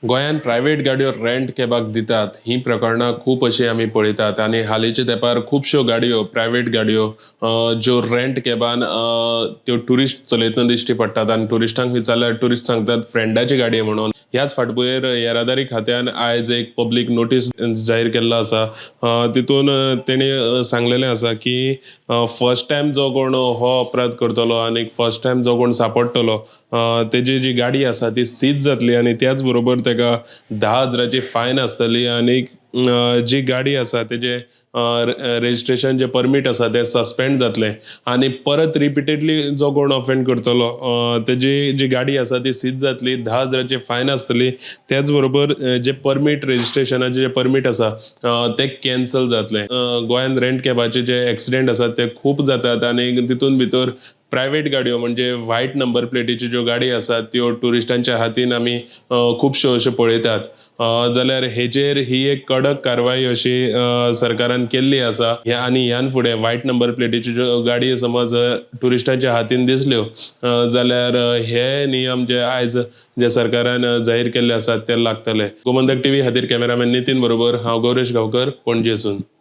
गोंयांत प्रायवेट गाडयो रेंट कॅबाक दितात हीं प्रकरणां खूब अशीं आमी पळयतात आनी हालींच्या तेंपार खुबश्यो गाडयो, प्रायवेट गाडयो ज्यो रेंट कॅबान त्यो ट्युरिस्ट चलयतना दिश्टी पडटात आनी ट्युरिस्टांक विचारल्यार ट्युरिस्ट सांगतात फ्रेंडाची गाडी म्हणून. ह्याच फाटभुंयेर येरादारी खात्यान आयज एक पब्लीक नोटीस जाहीर केल्लो आसा. तितून तेणी सांगलेलें आसा की फर्स्ट टायम जो कोण हो अपराध करतलो आनी फर्स्ट टायम जो कोण सांपडटलो, तेजी जी गाडी आसा ती सीज जातली आनी त्याच बरोबर तेका 10,000ची फायन आसतली आनी जी गाडी आसा तेजे रेजिस्ट्रेशन जे परमीट आसा तें सस्पेंड जातलें आनी परत रिपिटेडली जो कोण ऑफेंड करतलो, तेजी जी गाडी आसा ती सीज जातली, 10,000ची फायन आसतली, त्याच बरोबर जे परमीट, रेजिस्ट्रेशनाचे जे परमीट आसा ते कॅन्सल जातले. गोंयांत रेंट कॅबाचे जे एक्सिडेंट आसात ते खूब जातात आनी तितून भितर प्रायवेट गाडयो म्हणजे व्हायट नंबर प्लेटीच्यो ज्यो गाडी आसात त्यो ट्युरिस्टांच्या हातीन आमी खुबश्यो अश्यो पळयतात. जाल्यार हेजेर ही एक कडक कारवाय अशी सरकारान केल्ली आसा. ह्या आनी ह्यान फुडें व्हायट नंबर प्लेटीच्यो ज्यो गाडी समज ट्युरिस्टांच्या हातीन दिसल्यो जाल्यार हे नियम जे आयज जे सरकारान जाहीर केल्ले आसात ते लागतले. गोमंतक टीव्ही खातीर कॅमेरामॅन नितीन बरोबर हांव गौरेश गांवकर, पणजेसून.